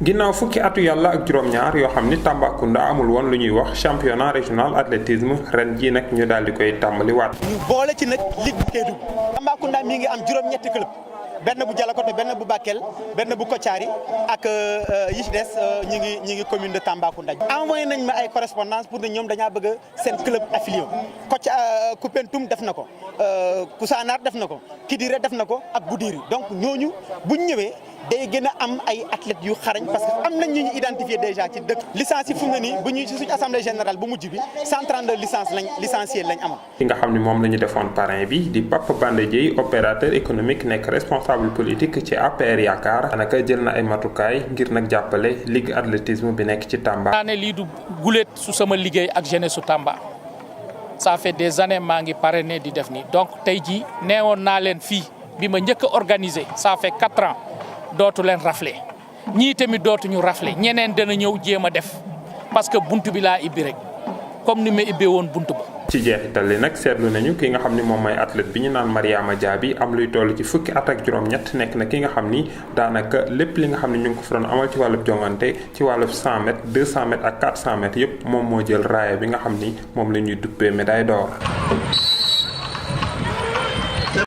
ginnaaw fukki atu yàlla ak juróom-ñaar yoo xam ni Tambacounda amul woon lu ñuy wax championnat régional athlétisme ren jii nag ñu daal di koy tàmbali waat. ñu boole ci nag ligue bu Kédougou. Tambacounda mi ngi am juróom-ñetti club benn bu Dialakote benn bu Bakel benn bu Kotiari ak yi ci des ñi ngi commune de Tambacounda. envoyé nañ ma ay correspondance pour ne ñoom dañaa bëgg seen club affilié Koupentoum def na ko Koussanar def na ko Kidira def na ko ak Goudiri donc ñooñu buñ ñëwee. day gën a am ay athlètes yu xarañ parce que am nañ ñu identifié déjà ci dëkk. licence yi fu mu ne nii bu ñu ci suñu assemblée générale bu mujj bi 132 licenciés lañ amoon. ki nga xam ni moom la ñu defoon parrain bi di Papa Bandé Dieye opérateur économique nekk responsable politique ci APR Yaakaar. daanaka jël na ay matukaay ngir nag jàppale ligue athlétisme bi nekk ci Tamba. naa ne lii du guléet su sama liggéey ak jeunesse su Tamba ça fait des années maa ngi parrainé di def nii donc tey jii neewoon naa leen fii bi ma njëkk a organisé ça fait 4 ans. dootu leen rafle ñii tamit dootuñu rafle ñeneen dana ñëw jéem a def parce que buntu bi laa ibbi rek comme ni ma ibbee woon buntu ba. ci jeexital li nag seetlu nañu ki nga xam ni moom mooy athlète bi ñu naan Mariama Diaby am luy toll ci fukki at ak juróom-ñett nekk na ki nga xam ni daanaka lépp li nga xam ni ñu ngi ko fa doon amal ci wàllub jongante ci wàllub 100 mètres 200 mètres ak 400 mètres yëpp moom moo jël raaya bi nga xam ni moom la ñuy duppee médaille d'or.